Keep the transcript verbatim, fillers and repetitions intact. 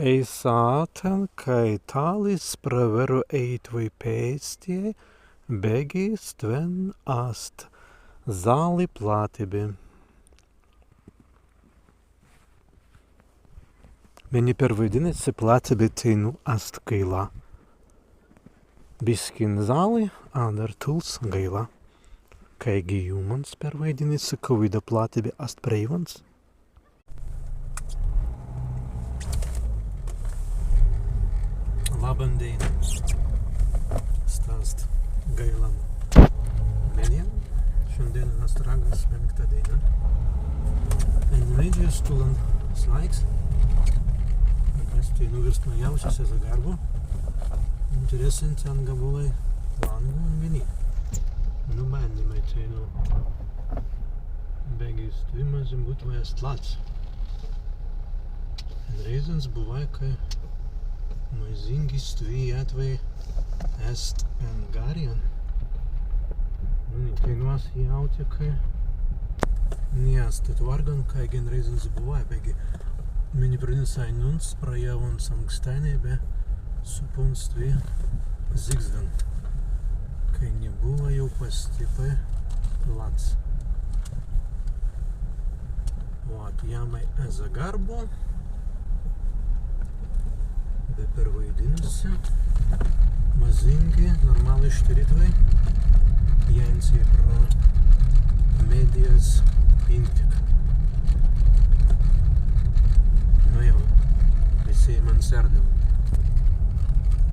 Eīstan, kāi tālis prawerru ēitwei pēstjai, beggi stwen ast zalli plattibbi. Mennei perwaidinna si, plattibbi teinū ast kaīla. Biskin zalli, adder tūls gaīla. Kāigi jūmans perwaidinna si, kawīda plattibbi ast prei wans? Labban dēinan. Sta ast gaīlan medjan. Šandēinan ast Raggas pēnkta dēina. En medjai stūlan slāigs. Mes teinū wīrstmai jāusis ezze garbu. Interessantan gabūlai lāngu en mennei. Nū bandāimai teinū. Beggi stwi mazīngi būtwei ast lads. En rēizans buwāi, kāi mazīngi stwi jātwei ast en garrin. Nu, ni, teinū as jāutja, kāi ni ast etwārgan, kāigi en rēizans buwāi, beggi mennei prūnins ainuns prajāwuns ankstāinai be suppuns stwi zigzdan, kāi ni buwāi jāu pastippai lads. Wāt, jāmai ezze garbu. Be perwaidinna si. Mazīngi normāli tīritwei jānti pra meddjas pintik. Nu jāu, wisēimans ērdiw.